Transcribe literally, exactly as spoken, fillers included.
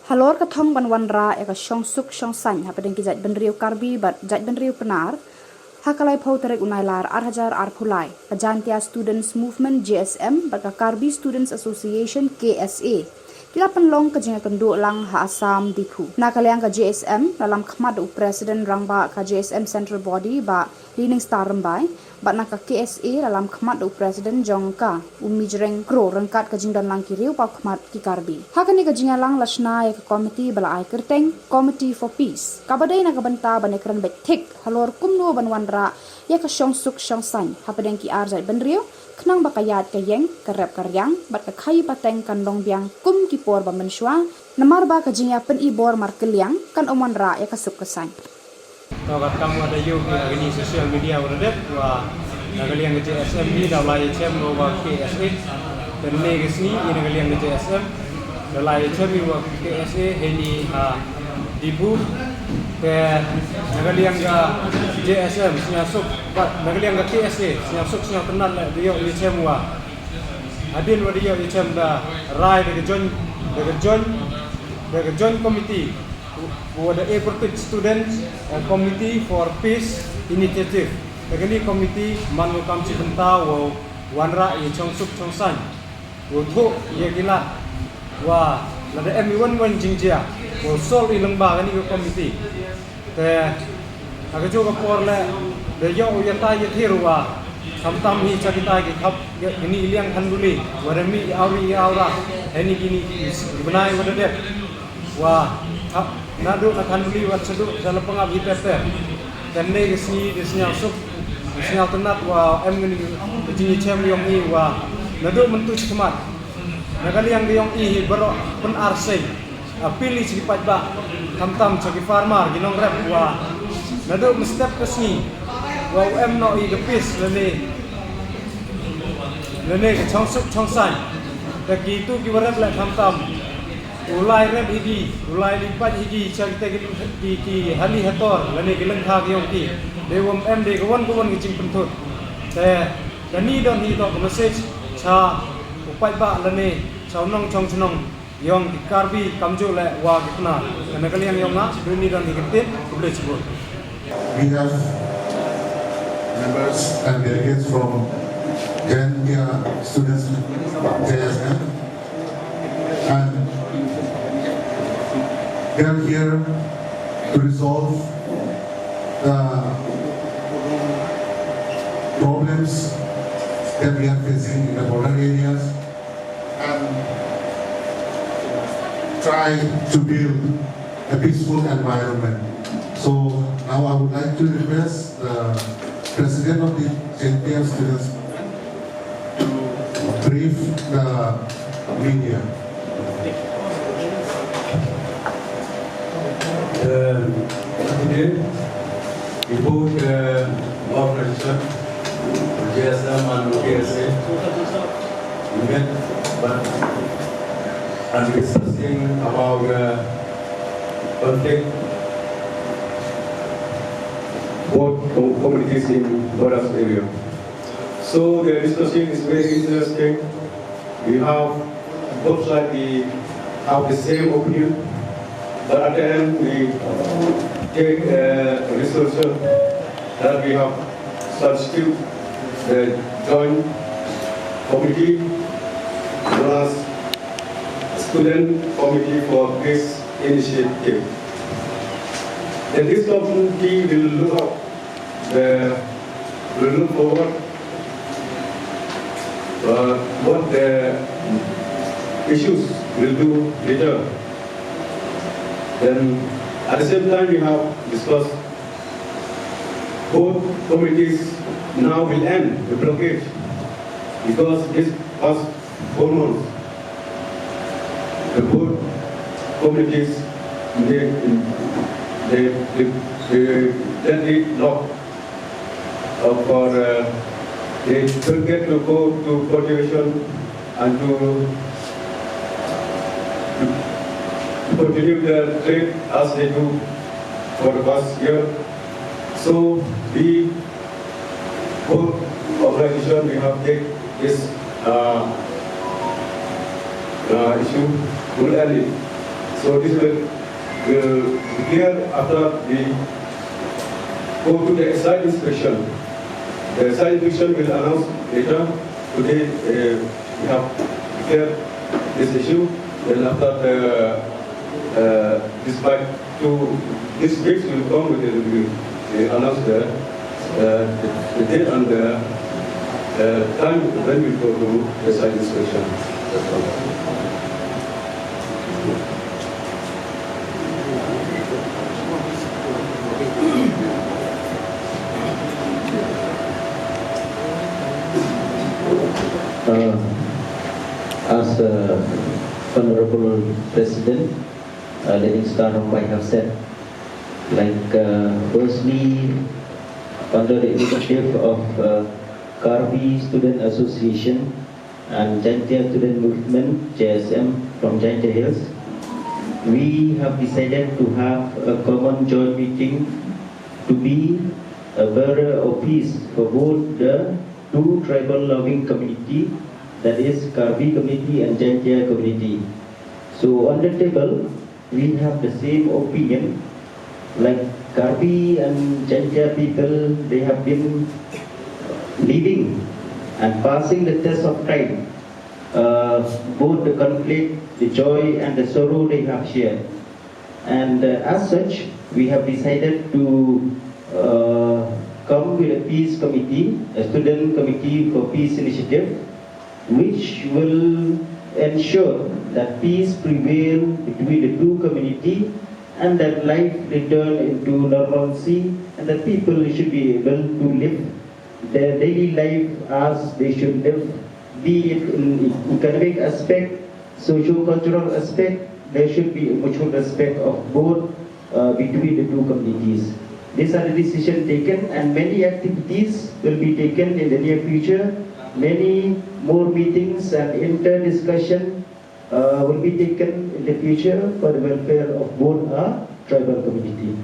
Halor ka thong ban wanrah ïa ka shongsuk shongsaiñ hapdeng ki jaitbynriew Karbi bad jaitbynriew Pnar, ha ka laiphew tarik u Nailar ar hajar arphew lai, ka Jaintia Students Movement, J S M, bad ka Karbi Students Association, K S A, ki la pynlong ka jingïakynduh lang ha Assam, Diphu. Na ka liang ka J S M, la lam khmat da u President Rangbah ka J S M Central Body, Bah Liningstar Rymbai, bad na ka K S A, la lam khmat da u President jong ka, u Mijreng Kro, ryngkat ka jingdon lang ki riew paw khmat ki Karbi. Ha kane ka jingïalang la shna ïa ka komiti ba la ai kyrteng Committee for Peace, kaba dei na ka bynta ban ïakren beit thik halor kumno ban wanrah ïa ka shongsuk shongsaiñ hapdeng ki ar jaitbynriew, khnang ba ka ïaid ka ïeng, ka rep ka riang bad ka khaïi pateng kan long biang kum ki por ba mynshuwa, namar ba ka jingïapyni bor markylliang kan ym wanrah ïa ka suk ka saiñ. To, katkam wat da ïohi ha kine social media wat da dep, wa na ka liang ka J S M hi da la ïachem ïa u wa K S A. Te mynne ka sngi hi na ka liang ka J S M da la ïachem ïa u wa K S A heini ha Diphu. Te na ka liang ka J S M sngewsuk, bad na ka liang ka K S A sngewsuk sngewtynnat leh da ïoh ïachem wa. Hadien wa da ïoh ïachem da rai da ka joint, da ka joint, da ka joint committee, wa da e pyrtuit Student, eh, Committee for Peace Initiative. Te kane committee man u kam shi bynta wow wanrah ïa shongsuk shongsaiñ, wow thoh ïa ki lad, wa lada em ïa wan wan jingjia, wow solve ïa lyngba kane ka committee. Te ha kajuh ka por leh da ïoh u ïatai ïathir wa khamtam hi sha kita ki khap, kine ki liang khanduli, wa da mih ïa awri ïa awra heini kine ki bnai wa da dep. Wa, ha, naduh na khanduli wat shaduh sha la pyngap hi ter ter. Te mynne ka sngi da sngewsuk, da sngewtynnat wa em kane ka jingïachem ïong i wa naduh mynta shakhmat, na ka liang ka ïong i hi baroh pyn-ar seng. Appeal i sha ki paidbah, khamtam sha ki farmer, ki nongrep wa naduh mynstep ka sngi wa u em noh i ka peace lane, lane ka shongsuk shongsaiñ. Te kitu ki wa rep leh khamtam u lai rep hi ki, u lai leit pait hi ki sha kita ki, ki, ki hali hator lane ki lyngkha ki ïong ki. Dei wa em dei ka wan ka wan ka jingpynthut. Te kane don hi toh ka message sha u paidbah lane sha u nongshong shnong ïong ki Karbi kamjooh leh wa ki Pnar. Te na ka liang ïong nga, dei kine don hi ki ktien, khublei shibun. We have members and delegates from Jaintia Students, J S M, and they're here to resolve the problems that we are facing in the border areas and try to build a peaceful environment. So now I would like to request the president of the Jaintia Students to brief the media. Te, ine, before the organization, J S M and K S A, we met, but, and discussing about the conflict, both com-, communities in borders area. So the discussion is very interesting. We have both sides, we have the same opinion, but at the end we take a resolution that we have substitute the joint committee plus student committee for this initiative. And this committee will look up the, we look forward, uh, what the issues will do later. Then at the same time, we have discussed both committees now will end the blockade because this past four months, the both committees, they, they, they, they, they lock uh, for, uh, they don't get to go to cultivation and to, to continue their trade as they do for the past year. So we, both organization, we have take this, uh, uh, issue, will end it. So this will uh, declare after the go to the site inspection. The site inspection will announce later. Today uh, we have declared this issue. Then after the uh, this back to this week will come with the review. They announce the, uh, the, the date and the uh, time when we go to the site inspection. That's all. Uh, as uh, Honorable President uh, Lady Star Rombai have said, like uh, firstly, under the initiative of uh, Karbi Student Association and Jaintia Student Movement, J S M, from Jaintia Hills, we have decided to have a common joint meeting to be a bearer of peace for both the two tribal loving community, that is Karbi community and Jaintia community. So on the table, we have the same opinion, like Karbi and Jaintia people, they have been living and passing the test of time. Uh, both the conflict, the joy and the sorrow they have shared. And uh, as such, we have decided to uh, come with a peace committee, a student committee for peace initiative, which will ensure that peace prevail between the two community and that life return into normalcy and that people should be able to live their daily life as they should live, be it in economic aspect, socio-cultural aspect, there should be a mutual respect of both uh, between the two communities. These are the decisions taken and many activities will be taken in the near future. Many more meetings and inter-discussion uh, will be taken in the future for the welfare of both our tribal community.